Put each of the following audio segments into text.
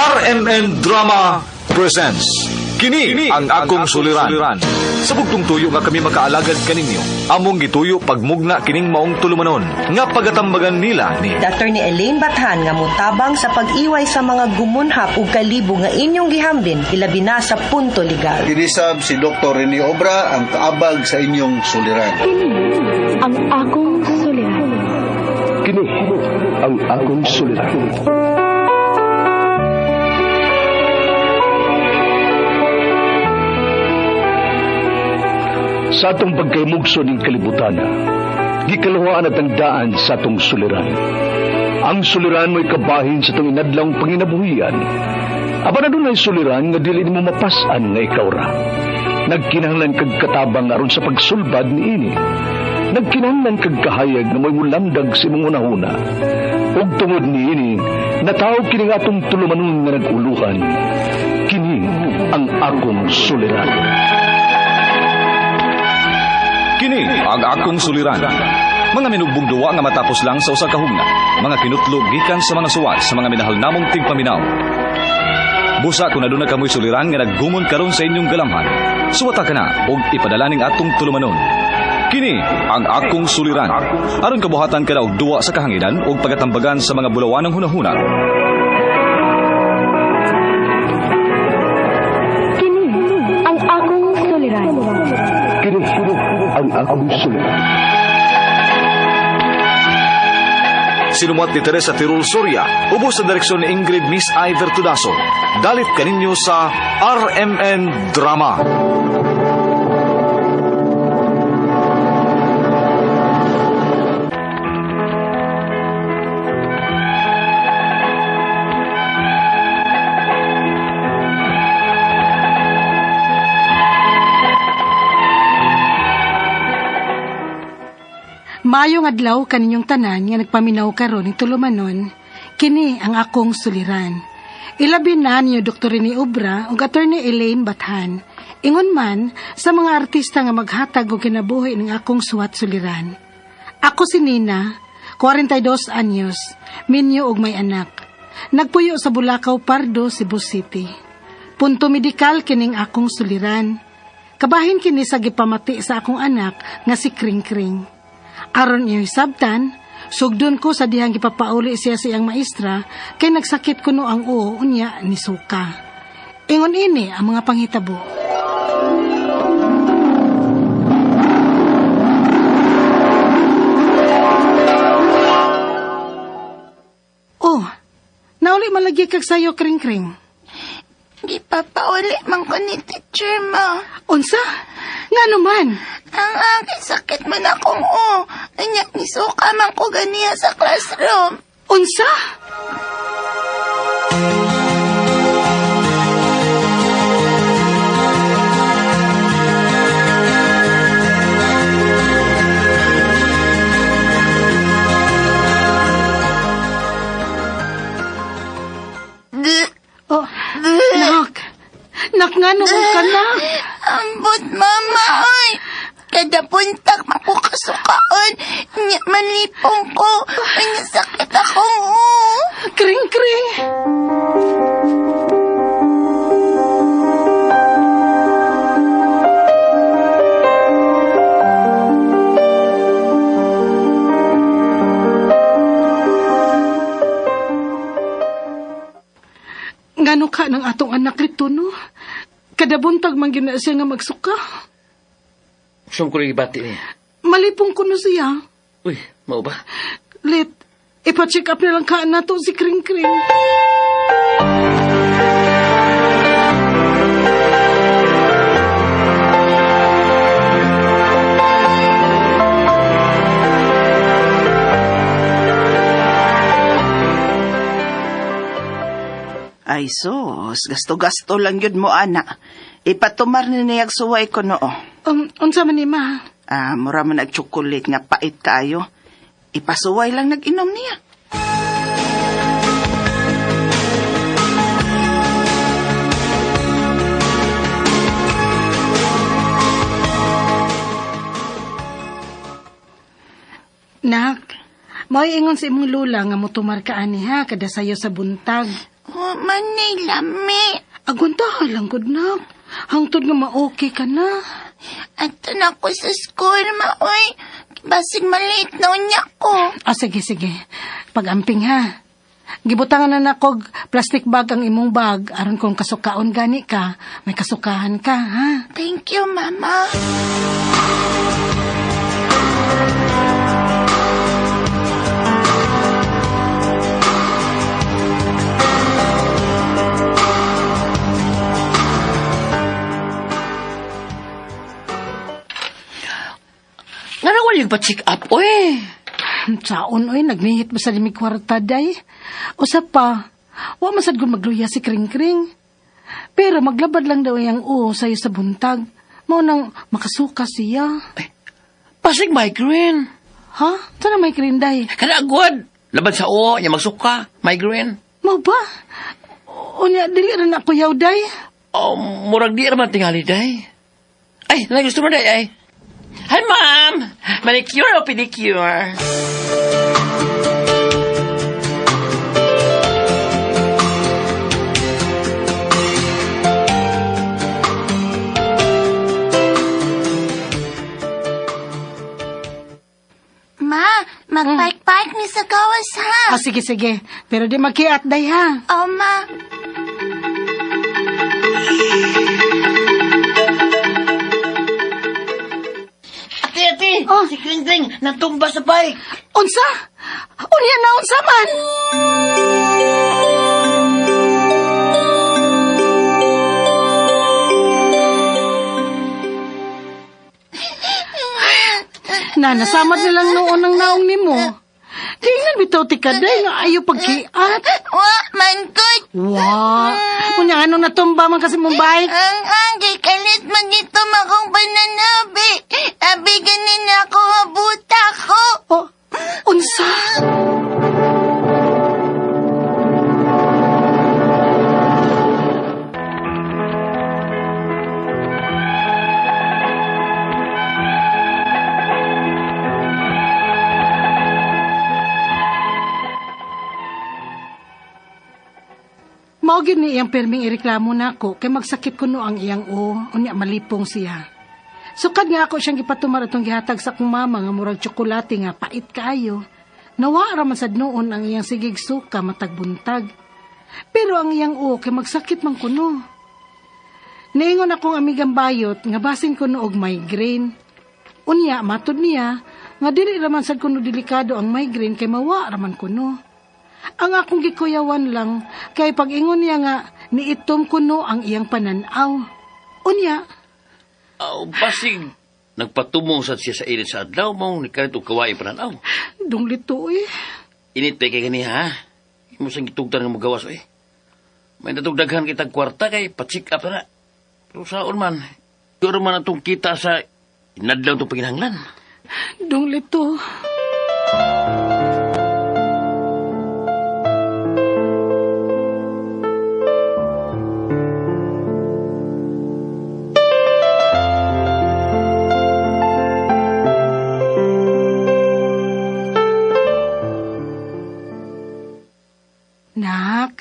RMN Drama presents Kini ang akong suliran. Sa bugtong tuyo nga kami makaalagad kaninyo. Among gituyo pagmugna kining maong tulumanon nga pagatambagan nila ni Attorney Elaine Bathan nga motabang sa pag-iway sa mga gumunhap ug kalibo nga inyong gihambin ilabi na sa punto legal. Kinisab si Dr. Rene Obra ang kaabag sa inyong suliran. Kini ang akong suliran. Kini ang akong suliran. Sa atong pagkaymugso ning kalibutan, gikaluhaan at ang daan sa atong suliran. Ang suliran mo'y kabahin sa atong inadlawng panginabuhian. Apan adunay suliran nga dili nimo mapas-an nga ikaw ra. Nagkinahanglan kag katabang aron sa pagsulbad niini. Nagkinahanglan kag kahayag nga mo'y mulamdag sa imong hunahuna. Ug tungod niini, nataw kini nga atong tulumanon nga nag-uluhan. Kini ang akong suliran. Kini ang akong suliran. Mga minugbong duwa nga matapos lang sa usa ka hugna. Mga kinutlog gikan sa mga suwat sa mga minahal namong tigpaminaw. Busa kung aduna kamoy suliran nga naggumon karon sa inyong galamhan, suwata ka na og ipadala ning atong tulumanon. Kini ang akong suliran. Aron kabuhatan ka na og duwa sa kahanginan og pagatambagan sa mga bulawanang hunahuna. Kini ang akong suliran. Kini ang akong suliran. Sinumuat ni Teresa Tirul Soria, ubos sa direksyon ni Ingrid Miss Iver Tudaso. Dalit kaninyo sa RMN Drama. Maayong adlaw kaninyong tanan nga nagpaminaw karon ning tulumanon, kini ang akong suliran. Ilabi na niyo Dr. Rene Obra ug Attorney Elaine Bathan. Ingon man sa mga artista nga maghatag og kinabuhi ning akong suwat suliran. Ako si Nina, 42 anyos, minyo og may anak. Nagpuyo sa Bulacau, Pardo, Cebu City. Punto medikal kining akong suliran. Kabahin kini sa gipamati sa akong anak nga si Kring Kring. Aron iyo hisabtan, sugdon ko sa dihang gipapauli siya sa iyang maestra kay nagsakit kuno ang uo unya ni suka. Ingon ini ang mga panghitabo. Oh, nauli malagi kag sayo, Kring Kring. Gipapauli man ko ni teacher mo. Unsa? Ngano man? Ang aking sakit man akong o. Anya, nisuka man ko ganiya sa classroom. Unsa? Oh, nak. Nak, nga noon ka, nak. Ambot, mama, oy. Kada puntak makukasukaon. Nya, malipong ko. Anya, sakit akong o. Kring, kring. Ngano ka ng atong anak rito, no? Kada buntag man gyud na siya nga magsuka. Siyam ko rin ibati niya. Malipong ko na siya. Uy, mao ba? Lit, ipa-check up na lang ka na to si Kring Kring. Ay sus, gasto-gasto lang yun mo, ana. Ipatumar ni niyag suway ko noo. Unsa man ni ma? Ah, mura man nag-chocolate nga pait kaayo. Ipasuway lang nag-inom niya. Nak, mao'y ingon sa imong lula nga motumar ka ani ha kada sayo sa buntag. Wa man ni lami. Agwantahan lang gud nak. Hangtod nga ma-okay ka na. Ato na ko sa school, ma, oy. Basig maliit na unya ko. Ah, sige, sige. Pag-amping ha. Gibutangan na nakog plastic bag ang imong bag aron kung kasukaon gani ka, may kasukahan ka, ha? Thank you, Mama. Nga na wala yung pa-check up, oy. Saon oy, nagnihit ba sa limig kwarta day? Usa pa, wa man sad ko magluya si Kring-Kring. Pero maglabad lang daw iyang uo sayo sa buntag. Mao nang makasuka siya. Pasig migraine. Ha? Sana may krinday? Kada agwad. Labad sa o, niya magsuka. Migraine. Mao ba? Unya, dili ra na ako yaw day. Oh, murag di raman tingali, day. Ay, na gusto mo, day, ay. Hi, ma'am! Manicure o pedicure? Ma, mag-park-park ni sa gawas, ha? Ah, sige, sige. Pero di magkiat day ha. Oh, ma. Ate, ate! Oh. Si Kring Kring, natumba sa bike. Unsa? Unya na unsa man? Na, nasamad na lang noon ang naong nimo. Tingnan bitaw ti kaday nga ayo pagkiat. Wa, man good. Wa. Unya anong natumba man kasi mong bike? Ang angay, kalit man ito akong pananabi. Abi, ganin ako mabuta ko. Oh, unsa? Mao gyud ni iyang perming ireklamo nako kay magsakit kuno ang iyang o unya malipong siya. Sukad nga ako siyang gipatumar atong gihatag sa akong mama nga murag tsokolate nga pait kaayo. Nawa ra man sad noon ang iyang sigig suka matag buntag. Pero ang iyang o kay magsakit man kuno. Niingon akong amigang bayot nga basin kuno og migraine. Unya matud niya nga dili ra man sad kuno delikado ang migraine kay mawa ra man kuno. Ang akong gikuyawan lang kay pag-ingon niya nga niitom kuno ang iyang pananaw. Unya, Oh, basig. Nagpatumong sad siya sa init sa adlaw mo, ni karit og kawaii pananaw. dunglito eh. Init pa kay ganiha, ha? Imo sang gitugtan nga mogawas, oy. May natugdaghan kitag kwarta kay pa-check up na. Pero saon man, pero man atong kita sa inadlaw itong panginahanglan. Dunglito. Nak,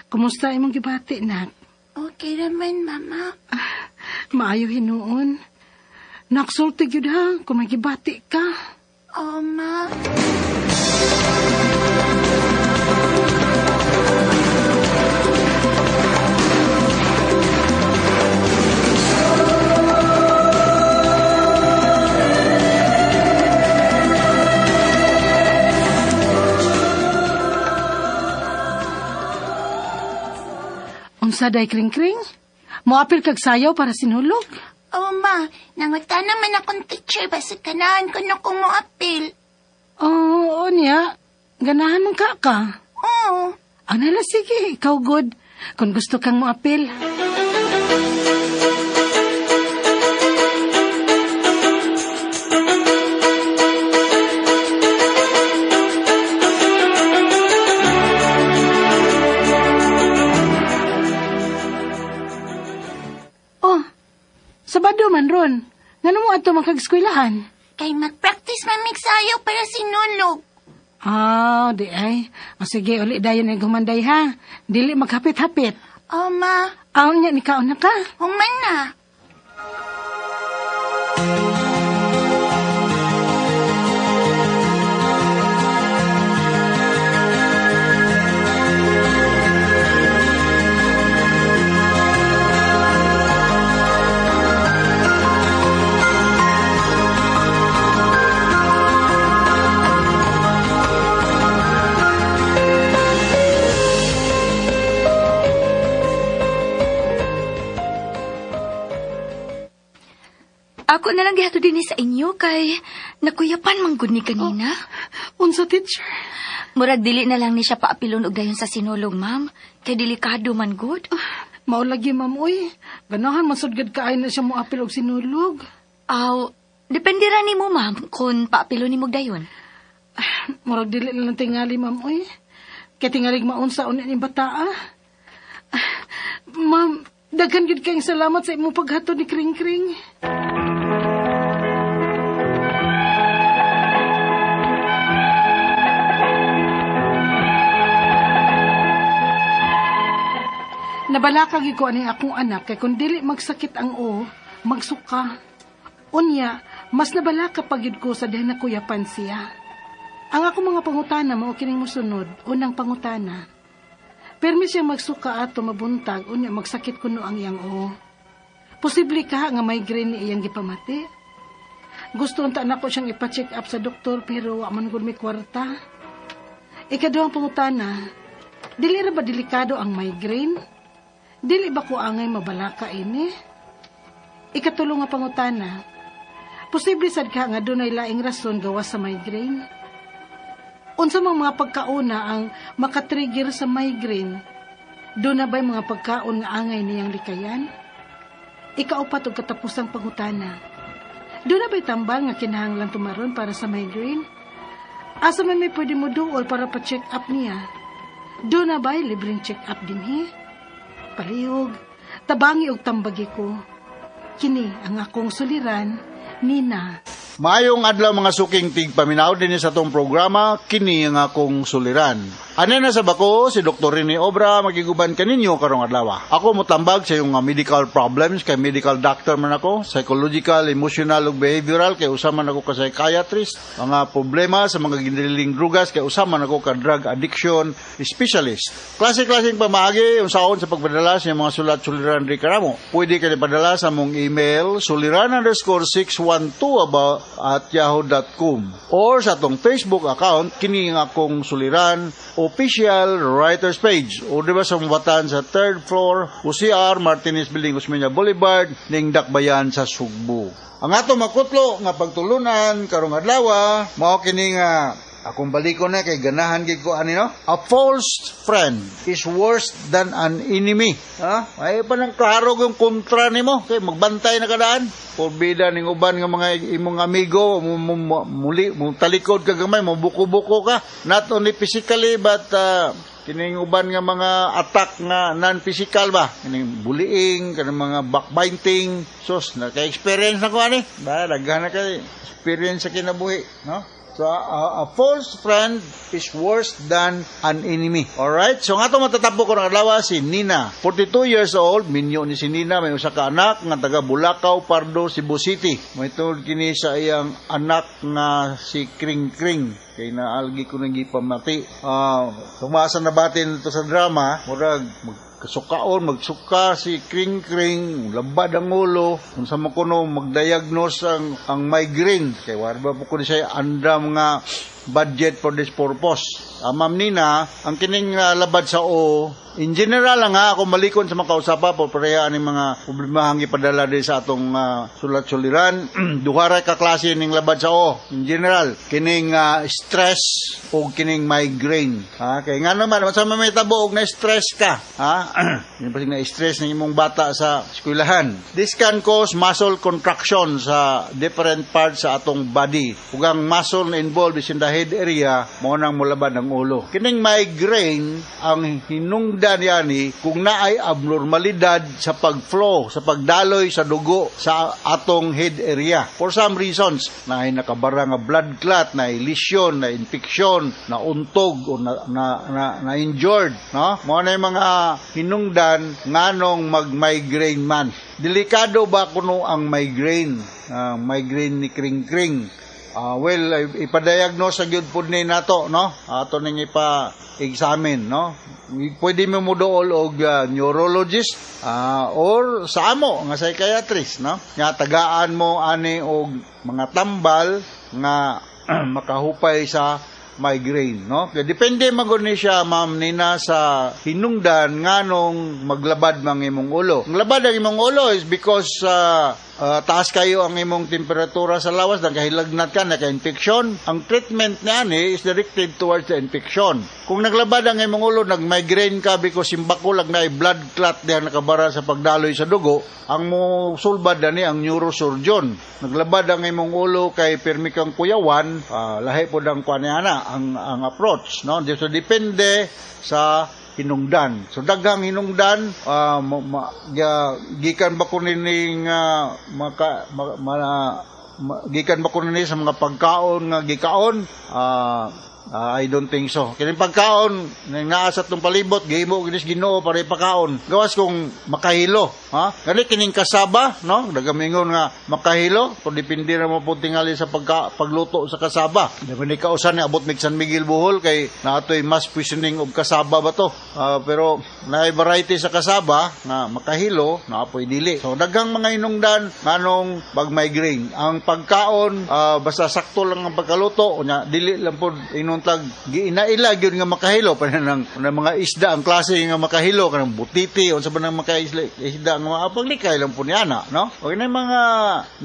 kumusta imong gibati, nak? Okay raman, Mama. Maayo hinuon. Naksulti gyud ha, kung may gibati ka. Oh, ma. Unsa day kring-kring? Moapil kag sayaw para sinulog. Oh, ma. Nanguta naman akong teacher. Basta ganahan ko na kung moapil. Oo, oh, niya. Ganahan man ka ka. Oo. Anala, sige, ikaw good. Kung gusto kang moapil. Oh, Sabado man ron. Ngano mo ato makag-eskwelahan? Kay mag-practice mamigsayaw para sinulog. Ah, di ay. O sige, uli dayon ay gumanday ha. Dili maghapit-hapit. Oh, ma. Aon niya, ni kaon na ka. Human na. Ako na lang gihatod dinhi sa inyo kay nakuyapan man gud ni kanina. Unsa, teacher? Murag dili na lang ni siya paapilon og dayon sa sinulog, ma'am. Kay delikado man gud. Mao lagi, ma'am, uy. Ganahan, masudgad kaay na siya moapil og sinulog. Aw, depende ra nimo, ma'am, kung paapilon nimo dayon. Murag dili na lang tingali, ma'am, uy. Kay tingalig maunsa unya ni bata, ah. Ah, ma'am, daghan gyud kayong salamat sa imong paghatod ni Kring Kring. Nabalaka gyud ko ani akong anak kay kung dili magsakit ang o, magsuka. Unya, mas nabalaka pa gyud ko sa dahil nakuyapan siya. Ang akong mga pangutana mao kining mosunod, unang pangutana. Permi siya magsuka ato mabuntag, unya magsakit kuno ang iyang o. Posible ka nga migraine ni iyang gipamati. Gusto unta nako siyang ipa-check up sa doktor pero wa man gud may kwarta. Ikaduhang pangutana, dili ra ba delikado ang migraine? Dili ba ko angay mabalaka ini? Ikatulo nga pangutana, posible sad ka nga dunay laing rason gawas sa migraine? Unsa mang mga pagkauna ang makatrigger sa migraine? Doon na ba'y mga pagkaon nga angay niyang likayan? Ikaupat og katapusang pangutana, doon na ba'y tambal nga kinahanglan tumaron para sa migraine? Asa man may pwede mo duol para pa-check up niya? Doon na ba'y libreng check up dinhi? Palihog, tabangi og tambagi ko. Kini ang akong suliran, Nina. Maayong adlaw mga suking tigpaminaw dinhi sa atong programa kini ang akong suliran. Ane na sa bako si Dr. Rene Obra magiguban kaninyo karong adlaw. Ako motambag sa iyong medical problems kay medical doctor man ako, psychological, emotional ug behavioral kay usa man ako ka psychiatrist, mga problema sa mga ginililing drugas kay usa man ako ka drug addiction specialist. Klase-klaseng pamaagi unsaon sa pagpadala sa iyong mga sulat suliran diri kanamo. Pwede ka padala sa among email suliran_612 at yahoo.com or sa atong Facebook account kini ang akong suliran official writers page o diba sa mabatan sa 3rd floor UCR Martinez Building, Osmeña Boulevard, ning Dakbayan sa Sugbo. Ang ato makutlo nga pagtulunan karong adlaw mao kini nga akong balikon na kay ganahan gid ko ani, no. A false friend is worse than an enemy. Ha? Ay pa nang klaro yung kontra nimo kay magbantay na kadaan. Porbida ning uban nga mga imong amigo muli mo talikod ka gamay, mo buko-buko ka, not only physically but kining uban nga mga attack nga non-physical ba, kining bullying, kanang mga backbiting. Sus, na kay experience na ko ani ba, daghan na kay experience sa kinabuhi, no? So, a false friend is worse than an enemy. Alright? So, nga ito matatapo ko ng adlaw si Nina. 42 years old, minyo ni si Nina, may usa ka anak nga taga Bulacau, Pardo, Cebu City. May tungod kini sa iyang anak nga si Kring Kring. Kay naalgi ko nang gipamati. Tumasa na batin ito sa drama, murag kasukaon, magsuka si Kring Kring, labad ang ulo, kung sa mo kuno magdiagnose ang migraine. Kay wala ba po kuno siya andam nga budget for this purpose. Ma'am Nina, ang kining labad sa o, in general lang ha, ako malikon sa mga kausapa po, pareha ang mga problemahang ipadala din sa atong sulat-suliran. Duha ra ka klase ning labad sa o, in general, kining stress o kining migraine. Ha, kay nga naman, sa may tabo og na stress ka, ha? Yun pa na stress ng imong bata sa eskwelahan. This can cause muscle contraction sa different parts sa atong body. Ug ang muscle na involved is in the head area, mao nang molabad ang ulo. Kining migraine, ang hinungdan Hinungdan yani kung naay abnormalidad sa pag-flow, sa pagdaloy sa dugo sa atong head area. For some reasons, naay nakabara nga blood clot, na lesion, na infection, na untog o na injured, no? Mao na yung mga hinungdan nganong mag-migraine man. Delikado ba kuno ang migraine? Migraine ni Kring Kring. Well, ipadiagnose sa gyud pud ni nato, no? Ato ning ipa-examine, no? Pwede mo moduol og neurologist or sa amo nga psychiatrist, no? Nga tagaan mo ani og mga tambal nga makahupay sa migraine, no? Kaya depende man gud ni siya, Ma'am Nina, sa hinungdan nganong maglabad mang imong ulo. Ang labad ang imong ulo is because taas kayo ang imong temperatura sa lawas, nakahilagnat ka, naka-infection. Ang treatment niani is directed towards the infection. Kung naglabad ang imong ulo, nag-migraine ka because simbako lang na blood clot diha nakabara sa pagdaloy sa dugo, ang mo sulbad ani ang neurosurgeon. Naglabad ang imong ulo kay pirmi kang kuyawan, lahi pod ang kuan niana, ang approach, no? So depende sa hinungdan. So daghang hinungdan, gikan ba ko nining maka, ma, ma, ma- gikan ba ko nini sa mga pagkaon nga gikaon? I don't think so. Kining pagkaon nang naa sa atong palibot, gihimo ginis Ginoo para ipakaon. Gawas kung makahilo, ha? Gani kining kasaba, no? Nagamingon nga makahilo, kung depende ra mo pud tingali sa pagluto sa kasaba. Daghan ni kausan ni abot mig San Miguel, Bohol, kay naatoy mass poisoning og kasaba ba to. Pero naay variety sa kasaba nga makahilo, naapoy dili. So daghang mga hinungdan nganong pag-migraine. Ang pagkaon, basta sakto lang ang pagkaluto, unya dili lang pod ingon tag giinaila gyud nga makahilo pa nang ng mga isda, ang klase nga makahilo kanang butiti, unsa ba nang makaisla isda nga mga paglikay lang po niya na, no? O na mga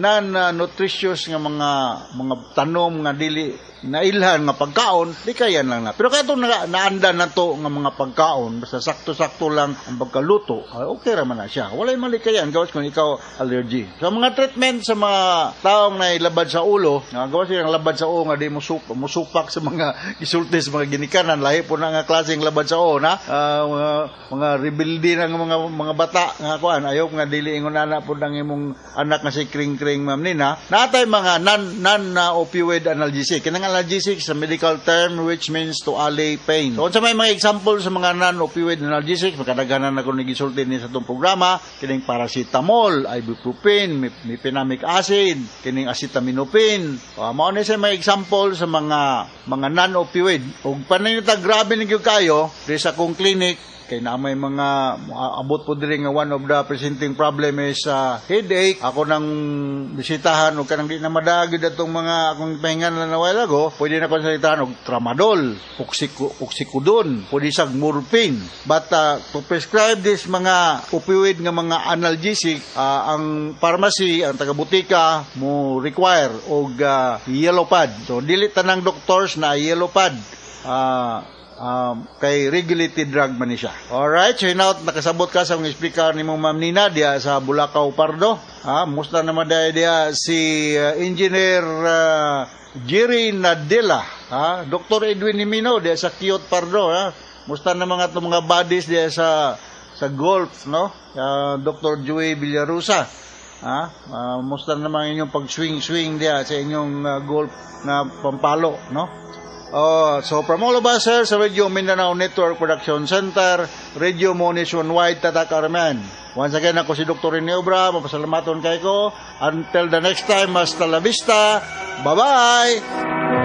non nutritious nga mga tanom nga dili nailhan nga pagkaon, likayan lang na. Pero katong naanda na to nga mga pagkaon, basta sakto-sakto lang ang pagkaluto, ay, okay ra man na siya. Walay malikayan, gawas kung ikaw allergy. So mga treatment sa mga taong nailabad sa ulo, nga gawas silang labad sa ulo nga di mo musupak sa mga isulti sa mga ginikanan, lahi po na nga klaseng labad sa ulo na mga rebelde ng mga bata nga kuan, ayaw nga dili ingon ana po ng imong anak nga si Kring Kring, Ma'am Nina. Natay mga non non na opioid analgesic. Kanang analgesic sa medical term which means to allay pain. So unsa may mga example sa mga non-opioid analgesics, makadaghanan na ko gisulti ni sa atong programa, kining paracetamol, ibuprofen, mefenamic acid, kining acetaminophen. Mao ni sa mga example sa mga non-opioid. Ug pananita grabe ni gyud kayo diri sa akong clinic kay na may mga abot po diri nga one of the presenting problem is headache. Ako nang bisitahan og kanang di na madagid atong mga akong pahingan na while ago, pwede na konsultahan og tramadol, oxycodone, pwede sa morphine. But to prescribe this mga opioid nga mga analgesic, ang pharmacy, ang taga-butika mo require og yellow pad. So dili tanang doctors na yellow pad, kay regulated drug man ni siya. Alright, so hinaut nakasabot ka sa mga speaker ni mong Ma'am Nina diya sa Bulacau, Pardo. Ha, musta naman dahil diya si Engineer Jerry Nadela, ha, Dr. Edwin Nimino diya sa Kiot, Pardo, ha. Musta na mga itong mga buddies diya sa golf, no? Dr. Joey Villarusa. Ha? Musta naman inyong pag-swing-swing diya sa inyong golf na pampalo, no? Oh, so from all of us here sa Radio Mindanao Network Production Center, Radio Mo Nationwide, Tatak Armen. Once again, ako si Dr. Rene Obra, mapasalamaton kay ko. Until the next time, hasta la vista. Bye-bye!